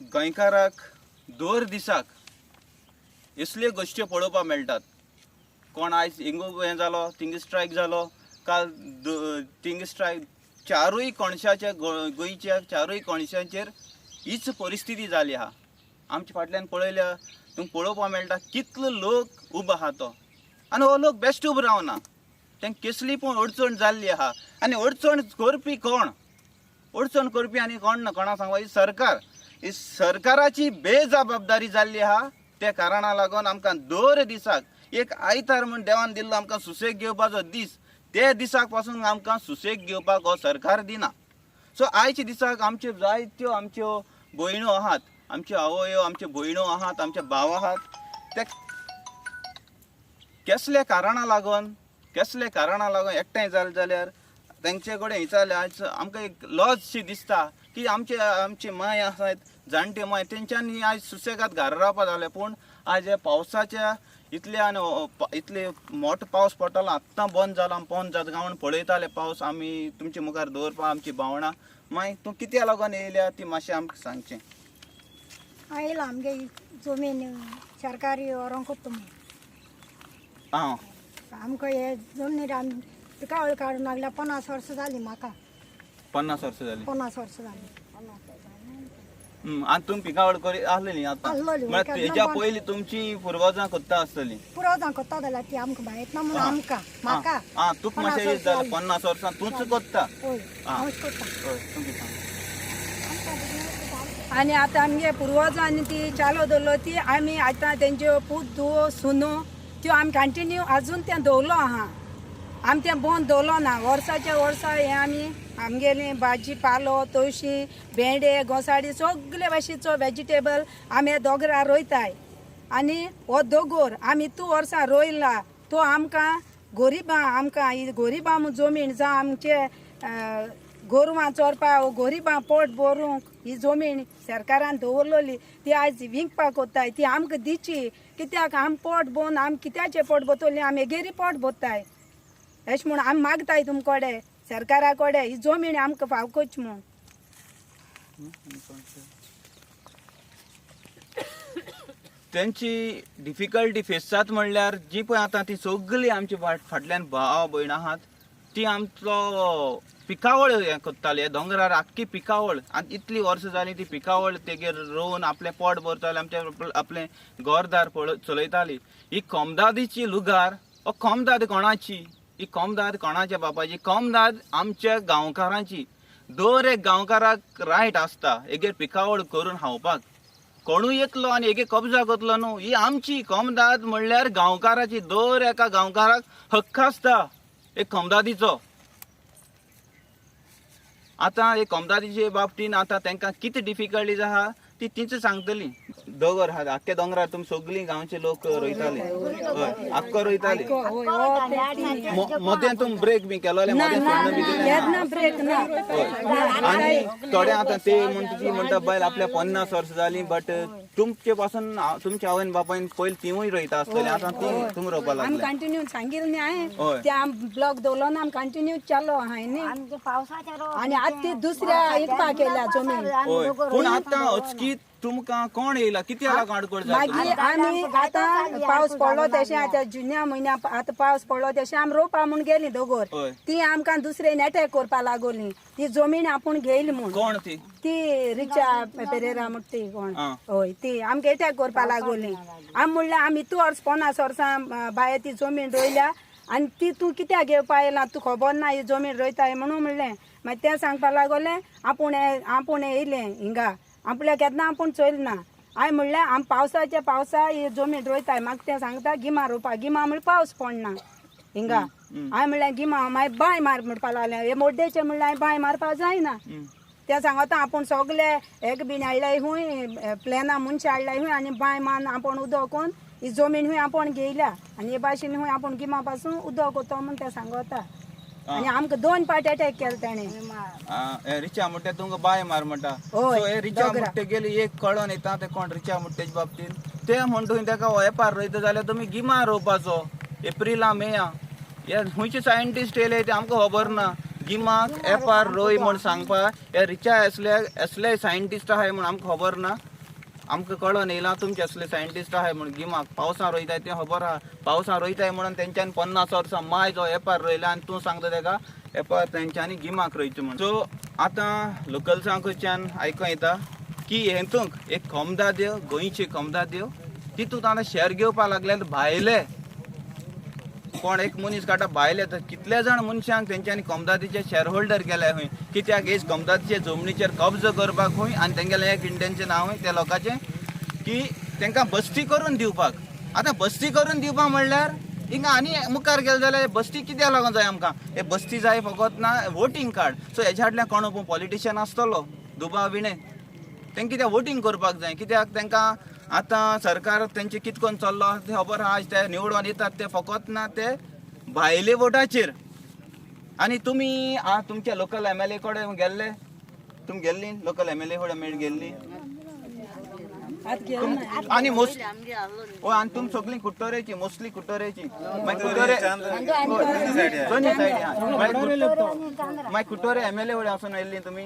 गोंयकाराक दर दिसाक असल्यो गोश्टी पळोवपाक मेळटात. कोण आयज हिंगू हें जालो, थिंग स्ट्रायक जालो, काल थिंग स्ट्रायक, चारूय कोणशाच्या गोंयच्या चारूय कोणशांचेर हीच परिस्थिती जाली आहा. आमच्या फाटल्यान पळयल्या तुमकां पळोवपाक मेळटा कितलो लोक उबो आहा तो, आनी हो लोक बेश्ट उबो रावना, तांकां कसली पूण अडचण जाल्ली आहा. आनी अडचण करपी कोण? अडचण करपी आनी कोण ना, कोणा सांगपा, ही सरकार. ही सरकाराची बेजबाबदारी जाल्ली आहा. त्या कारणा लागून आमकां दर दिसाक एक आयतार म्हूण देवान दिल्लो आमकां सुसेग घेवपाचो दीस, ते दिसाक पासून आमकां सुसेग घेवपाक हो सरकार दिना. सो आयच्या दिसाक आमच्यो जायत्यो आमच्यो भयण्यो आहात, आमच्यो आवयो, आमच्यो भयण्यो आहात, आमचे भाव आहात, ते कसल्या कारणा लागून, कसल्या कारणा लागून एकठांय जाले जाल्यार तेंचे कडेन विचारलें, आयज आमकां एक लज शी दिसता की आमचे आमची माय आसात, जाणटे माय, तेंच्यांनी आयज सुसेगाद घरा रावपा जालें. पूण आयज ह्या पावसाच्या इतले आनी इतले मोठो पावस पडटालो, आत्तां बंद जाला, बंद जाता काय म्हूण पळयताले पावस आमी तुमचे मुखार दवरपा आमची भावणां. मागीर तूं कित्या लागून येयल्या ती मातशें आमकां सांगचें. आयला आमगे जमीन सरकारी व्हरोंक तुमी आं आमकां हे जमनीर आमी पिकावळ काडून लागल्या 50 वर्सां जालीं म्हाका. 50 वर्सां जालीं? 50 वर्सां जालीं. आनी तुमी पिकावळ करी आसलेली आतां? आसलेली, म्हळ्यार तेज्या पयलीं तुमची पुर्वजां करता आसतलीं? पुर्वजां करता जाल्यार ती आमकां मायत ना म्हणून आमकां म्हाका. आं, तुका मातशें एज जालें, 50 वर्सां तूंच करता? हय, हांवूच करता. हय, तुमची सांग. आनी आतां आमगे पुर्वजांनी ती चालो दवरलो ती आमी आतां तेंच्यो पूत धुवो सुनो त्यो आमी कंटिन्यू आजून तें दवरलो आहा. आमी तें बंद दवरलो ना. वर्साच्या वर्सा हें आमी आमगेली भाजी पालो, तवशीं, भेंडे, घोसाळी सगळे भाशेचो वेजिटेबल आमी ह्या दोगरार रोयताय. आनी हो दोगोर आमी इतू वर्सां रोयला तो आमकां गोरिबां, आमकां ही गोरिबां जमीन जावं आमचे गोरवां चोरपा गोरिबां पोट भरूंक ही जमीन सरकारान दवरलेली ती आयज विकपाक कोत्ताय, ती आमकां दिची. कित्याक आम पोट भरून आमी कित्याचें पोट भरतलीं, आमी हेगेरी पोट भरताय. अशें म्हूण आमी मागताय तुमकडे, सरकारा कडेन ही जमीन आमकां फाव करची म्हूण. तेंची डिफिकल्टी फेस जाता म्हणल्यार जी पळय आतां ती सगळी आमची फाटल्यान भाव भयणां आहात ती आमचो पिकावळ हें करताली, दोंगरार आख्खी पिकावळ. आनी इतली वर्सां जालीं ती पिकावळ तेगेर रोवन आपलें पोट भरताले, आमचें आपलें घरदार चलयताली. ही कोमदादीची लुगार, हो कोमदाद कोणाची? ही कोमदाद कोणाच्या बापाची? कोमदाद आमच्या गांवकारांची. दर एक गांवकाराक रायट आसता एगेर पिकावळ करून खावपाक. कोणूय येतलो आनी एके कब्जा करतलो न्हू. ही आमची कोमदाद म्हणल्यार गांवकाराची. दर एका गांवकाराक हक्क आसता एक कोमदादीचो. आतां एक कोमदादीचे बाबतीन आतां तांकां कितें डिफिकल्टीज आहा ती तींच सांगतली. दोंगर आहा आख्खे दोंगरार तुमी सगळीं गांवचे लोक रोयताले. हय, आख्खो रोयताले. मदें तुमी ब्रेक बी केलोले? मदें सोडण बी दिलें? ब्रेक ना. आनी थोडे आतां ते म्हणटा ती म्हणटा बायल आपल्या 50 वर्सां जालीं, बट तुमचे पासून तुमच्या आवयन बापायन पयलीं तिवूय रोयता आसतली, आतां ती तुमी रोवपा आमी लागले. कंटिन्यू सांगिल्लें न्ही हांवें, हय. ते आमी ब्लॉक दवरलो ना, आमी कंटिन्यू चालो आहाय न्ही. आनी आतां ती दुसऱ्या विकपाक केल्या जमीन. हय, पूण आतां अचकीत तुमकां कोण येयला, कित्याक लागून आडखळ जाता? मागीर आमी आतां पावस पडलो तशें आतां जुन्या म्हयन्या आतां पावस पडलो तशें आमी रोवपा म्हूण गेली दोगोर, हय. ती आमकां दुसरे एटॅक करपा लागोली, ती जमीन आपूण घेयली म्हूण. कोण ती? ती रिचा पेरेरा म्हणटा ती कोण, आं. हय, ती आमकां एटॅक करपा लागोली. आमी म्हणल्यार आमी इतू वर्स 50 वर्सां बाये ती जमीन रोयल्या आनी ती तूं कित्याक घेवपा येयला, तूं खबर ना ही जमीन रोयताय म्हणून म्हणलें. मागीर तें सांगपा लागोलें आपूण आपूण येयलें हिंगा, आपल्या केन्ना आपूण चोयलें ना. हांवें म्हणलें आमी पावसाच्या पावसा ही जमीन रोयताय. म्हाका तें सांगता गिमा रोवपा, गिमा म्हणल्यार पावस पडना हिंगा. हांवें म्हणलें गिमा मागीर बांय मार म्हणपा लागलें, हे मोड्डेचें म्हणल्यार हांवें बांय मारपा जायना. तें सांगता आपूण सगळे एक बीन हाडल्याय खूंय प्लॅना मनशां हाडल्याय खूंय आनी बांय मारून आपूण उदक करून ही जमीन खूंय आपूण घेयल्या आनी हे भाशेन खूंय आपूण गिमा पासून उदक कोत्तो म्हूण तें सांगता. आनी आमकां 2 पाट एटॅक केले तेणें. रिचा म्हणटा तुमकां बांय मार म्हणटा. हय, सो हे रिचा दोगरा. म्हणटा गेली एक कळोन येता ते कोण रिचा म्हणटेच्या बाबतीन ते म्हणटा तुवें तेका वेपार रोयता जाल्यार तुमी गिमा रोवपाचो, एप्रिला मेया. हे खंयचे सायंटिस्ट येयले ते आमकां खबर ना. गिमाक एपार रोय म्हण सांगपा हे रिचा असले असले सायंटिस्ट आहाय म्हण आमकां खबर ना, आमकां कळोन येयला तुमचे असले सायंटिस्ट आहाय म्हण. गिमाक पावसां रोयताय तें खबर आहा, पावसां रोयताय म्हणून तेंच्यांनी 50 वर्सां माय जो एपार रोयला आनी तूं सांगता तेका एपार तेंच्यांनी गिमाक रोयचो म्हण. सो आतां लोकल्सां कडच्यान आयकों येता की हेतूंक एक कोमदादेव, गोंयची कोमदादेव तितूंत आतां शेर घेवपाक लागल्यात भायले. कोण एक मनीस काडटा भायले, तर कितले जाण मनशांक तेंच्यांनी कोमदादीचे शेअर होल्डर केले खंय, कित्याक हेच कोमदादीचे जमनीचेर कब्जो करपाक खंय आनी तेंगेलें एक इंटेन्शन आहा खंय त्या लोकांचें की तेंकां बस्ती करून दिवपाक. आतां बस्ती करून दिवपाक म्हणल्यार हिंगा आनी मुखार गेले जाल्यार बस्ती कित्याक लागून जाय आमकां? हे बस्ती जाय फकत ना वोटींग कार्ड. सो हेज्या फाटल्यान कोण पॉलिटिशियन आसतलो दुबाव विणे, तेंकां कित्याक वोटींग करपाक जाय, कित्याक तेंकां आतां सरकार तेंचे कित कोन चल्लो तें खबर आहा. ते निवडून येतात ते फकत ना ते भायले वोटाचेर. आनी तुमी तुमच्या लोकल एमएलए कडेन गेल्ले, तुमी गेल्ली लोकल एमएलए कडेन मेळ गेल्ली आनी मोस्ट हय, आनी तुमी सगळीं कुट्टोरेची, मोस्टली कुट्टोरेची. मागीर कुट्टोरे दोनी सायड, मागीर कुट्टोरे एमएलए कडेन वचून येयल्ली तुमी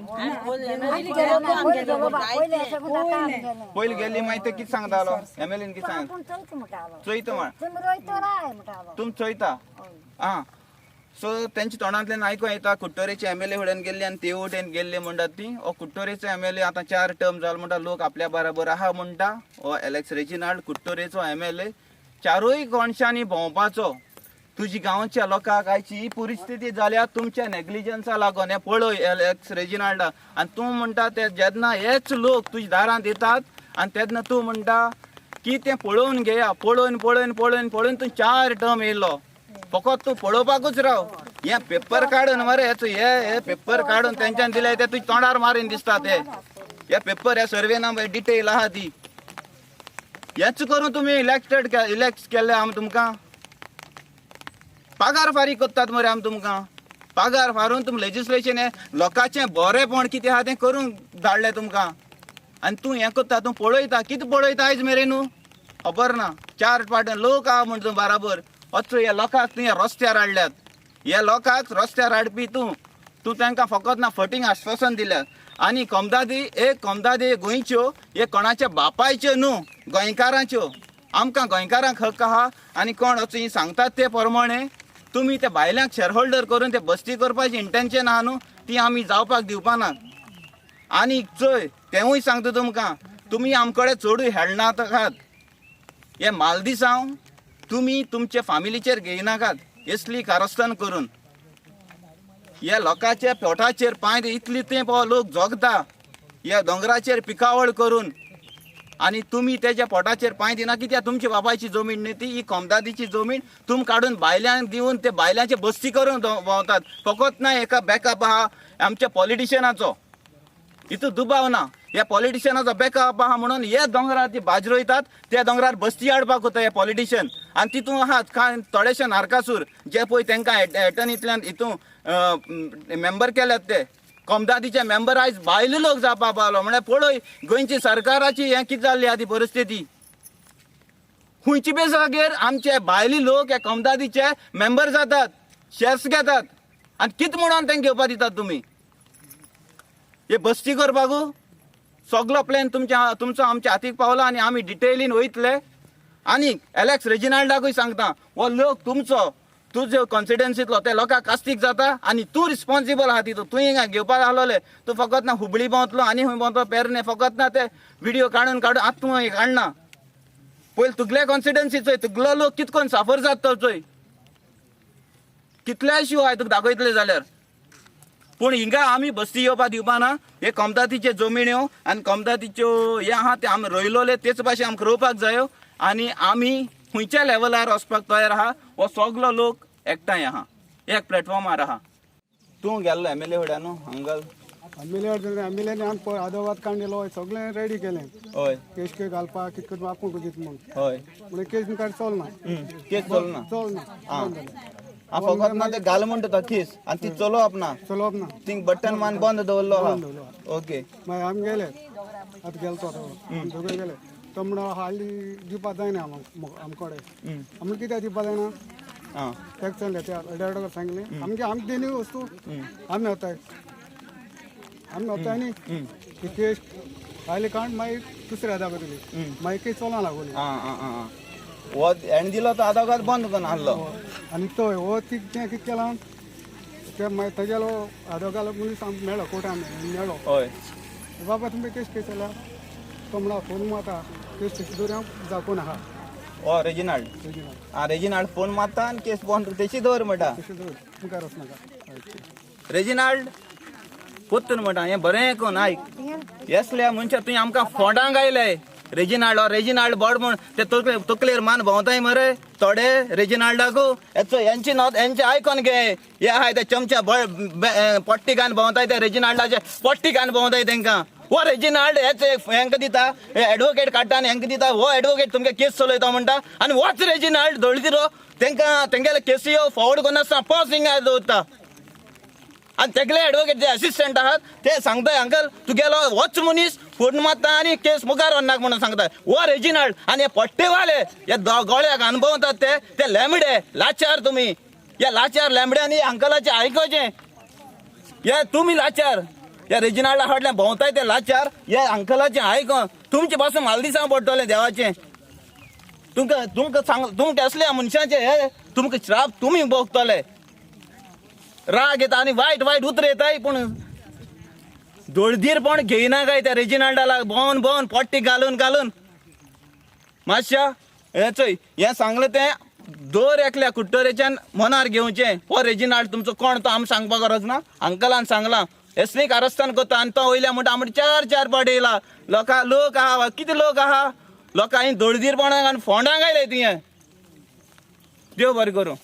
पयलीं गेल्ली. मागीर ते कितें सांगतालो एमएलएन, कितें सांग चोयता म्हण तुमी चोयता. आं, सो तेंच्या तोंडांतल्यान आयको येता कुट्टोरेचे एमएलए वटेन गेल्ली आनी ते वटेन गेल्ली म्हणटात ती. हो कुट्टोरेचो एमएलए आतां 4 टर्म जालो म्हणटा, लोक आपल्या बराबर आहा म्हणटा. हो एलेक्स रेजिनाल्ड कुट्टोरेचो एमएलए चारूय कोणशांनी भोंवपाचो. तुजी गांवच्या लोकांक आयची ही परिस्थिती जाल्या तुमच्या नेग्लिजन्सा लागून. हें पळय एलेक्स रेजिनाल्डा. आनी तूं म्हणटा ते जेन्ना हेच लोक तुज्या दारांत येतात आनी तेन्ना तूं म्हणटा की तें पळोवन घेया, पळोवन पळोवन पळोवन पळोवन तूं 4 टर्म येयलो, फकत तूं पळोवपाकूच राव. हे पेपर काडून मरे, हे पेपर काडून तेंच्यान दिले ते तुज्या तोंडार मारीन दिसता ते. हे पेपर हे सर्वे नंबर डिटेल आहा ती. हेच करून तुमी इलेक्ट केले आमी तुमकां. पगार फारीक करतात मरे आमी तुमकां. पगार फारून तुमी लेजिस्लेशन हें लोकांचें बरेंपण कितें आहा तें करूंक धाडलें तुमकां. आनी तूं हें करता, तूं पळयता, कितें पळयता आयज मेरेन न्हू खबर ना. 4 पाटण लोक आहा म्हण तूं बराबर अचो ह्या लोकांक तुवें रस्त्यार हाडल्यात. ह्या लोकांक रस्त्यार हाडपी तूं, तूं तांकां फकत ना फटींग आश्वासन दिल्यात. आनी कोमदादी एक कोमदादी गोंयच्यो, हे कोणाच्या बापायच्यो न्हू, गोंयकारांच्यो. आमकां गोंयकारांक हक्क आहा आनी कोण अचो ही सांगतात ते प्रमाणे तुमी ते भायल्यांक शेअर होल्डर करून ते बस्ती करपाची इंटेन्शन आहा न्हू, ती आमी जावपाक दिवपाना. आनी चोय तेंवूय सांगता तुमकां, तुमी आमकडे चडूय हेळनाकात. हे मालदिसांव तुमी तुमचे फामिलीचेर घेयनाकात असली कारस्थान करून. ह्या लोकांच्या पोटाचेर पांय इतली ते लोक जगता ह्या दोंगराचेर पिकावळ करून, आनी तुमी तेज्या पोटाचेर पांय दिना कित्याक तुमच्या बापायची जमीन न्ही ती, ही कोमदादीची जमीन तुम काडून भायल्यांक दिवन ते भायल्यांचे बस्ती करून भोंवतात. फकत ना एका बॅकअप आहा आमच्या पॉलिटिशियनाचो, हितून दुबाव ना. ह्या पॉलिटिशियनाचो बॅकअप आहा म्हणून हे दोंगरार ती भाज रोयतात, त्या दोंगरार बस्ती हाडपाक वता हे पॉलिटिशियन. आनी तितून आहात कांय थोडेशे नारकासूर जे पळय तेंकां एटर्नींतल्यान हितून मेंबर केल्यात ते कोमदादीचे मेंबर आयज भायले लोक जावपा पावलो. म्हळ्यार पळय गोंयची सरकाराची हें कितें जाल्ली आहा ती परिस्थिती. खंयचे बी जागेर आमचे भायले लोक हे कोमदादीचे मेंबर जातात, शेर्स घेतात आनी कितें म्हणून तेंकां घेवपा दितात तुमी हे बस्ती करपाकू? सगलो प्लॅन तुमच्या तुमचो आमच्या हातीक पावला आनी आमी डिटेलीन वयतले. आनी एलेक्स रेजिनाल्डाकूय सांगता, हो लोक तुमचो तुज्यो कॉन्स्टिट्युएन्सींतलो ते लोकांक कास्तीक जाता आनी तूं रिस्पॉन्सिबल आहा तितून. तूं हिंगा घेवपाक आसलोले, तूं फकत ना हुबळी भोंवतलो आनी खंय भोंवतलो पेरणे, फकत ना ते विडियो काडून काडून आतां तूं काडना. पयलीं तुगले कॉन्स्टिट्युएन्सी चोय, तुगलो लोक कितकोन साफर जाता तो चोय, कितले इश्यू आहाय तुका दाखयतले जाल्यार. पूण हिंगा आमी बस्ती येवपा दिवपा ना. हे कोमदातीचे जमिन्यो आनी कोमदातीच्यो हे आहा ते आमी रोयलोले तेच भाशेन आमकां रोवपाक जायो आनी आमी खंयच्या लेवलार वचपाक तयार आहा. हो सगलो लोक एकठांय आहा, एक प्लॅटफॉर्मार आहा. तूं गेल्लो एमएलए फुड्यान न्हू हांगा? एमएलए आमी आदोवाद काडलेलो, सगळें रेडी केलें. हय, केश के घालपाक कितें करपाक आपूण दिता म्हूण. हय, म्हणून केस मुखार चलना. केस चलना, चलना. आं, फकत ना ते घाल म्हणटा तो केस आनी ती चलोवप ना, चलोवप ना, थिंग बटन मान बंद दवरलो आहा. ओके, मागीर आमी गेले, आतां गेलो तो आमी दोगूय गेले. तो म्हणो हाली दिवपा जायना आमकडे. आमी कित्याक दिवपा जायना? तेका सांगले त्या एडवोकेटाक सांगले आमगे आमकां दिनी वस्तू आमी वताय आमी वताय न्ही ती केस आयली काण मागीर दुसऱ्या आदागात दिली मागीर केस चलोंक लागली. आं आं आं हो हेणें दिलो तो आदोगाद बंद करून आहलो. आनी तो हो ती तें कितें केलां ते मागीर तेगेलो आदोगालो मनीस आमकां मेळ्ळो कोर्टान मेळ्ळो. हय. बाबा तुमी केस केस जाल्या तो म्हणा फोन मारता केस तशी दवर हांव दाखोवन आहा. हो रेजिनाल्ड. रेजिनाल्ड. आं रेजिनाल्ड फोन मारता आनी केस बंद तशी दवर म्हणटा. तशी दवर मुखार वचनाका. रेजिनाल्ड पोत्तून म्हणटा हें बरें कोन आयक येसल्या मनशा तुवें आमकां फोंडांक आयले. रेजिनाल्ड हो रेजिनाल्ड बोड म्हण ते तकले तकलेर मान भोंवताय मरे थोडे रेजिनाल्डाकू हेचो हेंची नोत हेंचे आयकोन घे. हे आहाय ते चमच्या पट्टी घालून भोंवताय ते रेजिनाल्डाचे पट्टी घालून भोंवताय तेंकां. हो रेजिनाल्ड हेच हेंकां दिता एडवोकेट काडटा आनी हेंकां दिता. हो एडवोकेट तुमगे केस चलयता म्हणटा आनी होच रेजिनाल्ड दळदिरो तेंकां तेंगेले केसी फॉवर्ड करनासतना पॉज हिंगा दवरता. आनी तेगले एडवोकेट जे असिस्टंट आहात ते सांगताय अंकल तुगेलो होच मनीस फोन मारता आनी केस मुखार व्हरनाका म्हणून सांगता. हो रेजिनाल्ड आनी हे पट्टेवाले हे गोळ्याक अनुभवतात ते ते लेंबडे लाचार तुमी. ह्या लाचार लेंबड्यांनी अंकलाचें आयकोचें. हे तुमी लाचार ह्या रेजिनाल्डा फाटल्यान भोंवताय ते लाचार ह्या अंकलाचें आयकोन तुमचे पासून मालदिसां पडटलें देवाचें. तुमकां तुमकां सांग तुमकां असल्या मनशाचें हे तुमकां श्राप तुमी भोगतले. राग येता आनी वायट वायट उतरां येताय पूण दळदीरपण घेयना काय त्या रेजिनाल्डाक भोंवन भोंवन पट्टी घालून घालून. मातशा हें चोय हें सांगलें तें दर एकल्या कुट्टरेच्यान मनार घेवचें. हो रेजिनाल्ड तुमचो कोण तो आमी सांगपाक गरज ना. अंकलान सांगलां एसली कारस्थान करता आनी तो वयल्या म्हणटा आमी चार चार पाट येयला. लोकां लोक आहा कितें लोक आहा लोकांनी दळदीरपणाक आनी फोंडांक आयले तुवें. देव बरें करूं.